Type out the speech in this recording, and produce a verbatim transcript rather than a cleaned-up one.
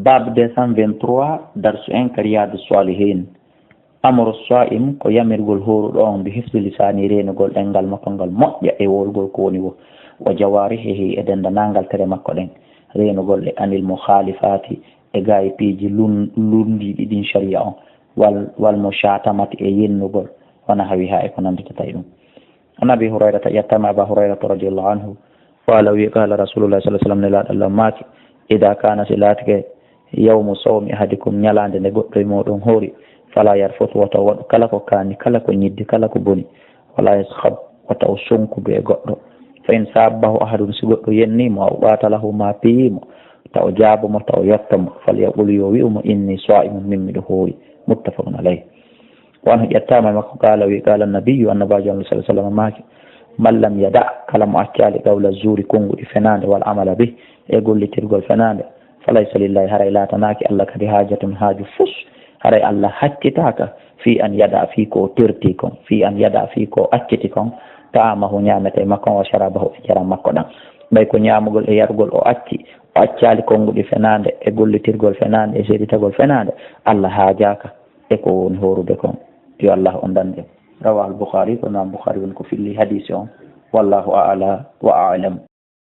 Bab deux cent vingt-trois, darsu en ka Riyadu Salihin. Amru sa'im ko yamirgol hooruɗo on bi hifzi lisani, reenugol ɗemngal makko ngal moƴƴa e wolgol ko woni wo, wa jawarihihi, e denndanangal tere makko ɗen, reenugol ɗe anil mukhalifati, e gaayi piiji lun-, lunndiiɗi ɗin shari'a on, wal, wal mushatamati, e yennugol, wa nahawiha, e ko nannditata e ɗum. An Abi Hurayrata, ƴettaama Aba Hurayrata radiyallahu anhu, qala, wi, qala Rasulullah sallallahu alaihi wasallam, Nelaaɗo Allah maaki, ida kana, si laatike, yawmu sawmi ahadikum, ñalaande nde goɗɗo e mooɗon hoori, fala yarfus, wata o waɗu kala ko kaani, kala ko ñiddi, kala ko boni, wala yaskhab, wata o sonkudu e goɗɗo. Fa in sabbahu ahadun, si goɗɗo yennii mo, aw qatalahu, ma piyii mo, ta o jaabo mo, ta o yetto mo, falyaqul, yo wi'u mo, inni sa'imun, min miɗo hoori. Muttafaqun alayh. Wa anhu, ƴettaama e makko, qala, wi, qala nabiyyu, annabaajo Allah sallallahu alaihi wasallam maaki, man lam yada, kala mo accaali qawla zuri, konnguɗi fenaande, wal amala bih, e gollitirgol fenaande, falaysa lillahi, haray laatanaaki Allah kadi haajatun, haaju fus, haray Allah haccitaaka, fi an yada, fii ko o terti kon, fi an yada, fii ko o acciti kon, ta'amahu, ñaametee makko on, wa sharabahu, e jaram makko ɗan. Ɓay ko ñaamugol e yarugol o acci, o accaali konnguɗi fenaande, e gollitirgol fenaande, e seeditagol fenaande, Allah haajaaka e ko woni hoorude kon. Yo Allah on danndu en. Rawahul Bukhari, ko Imam Bukhari woni ko filli hadisi on. Wallahu a'la wa a'lam.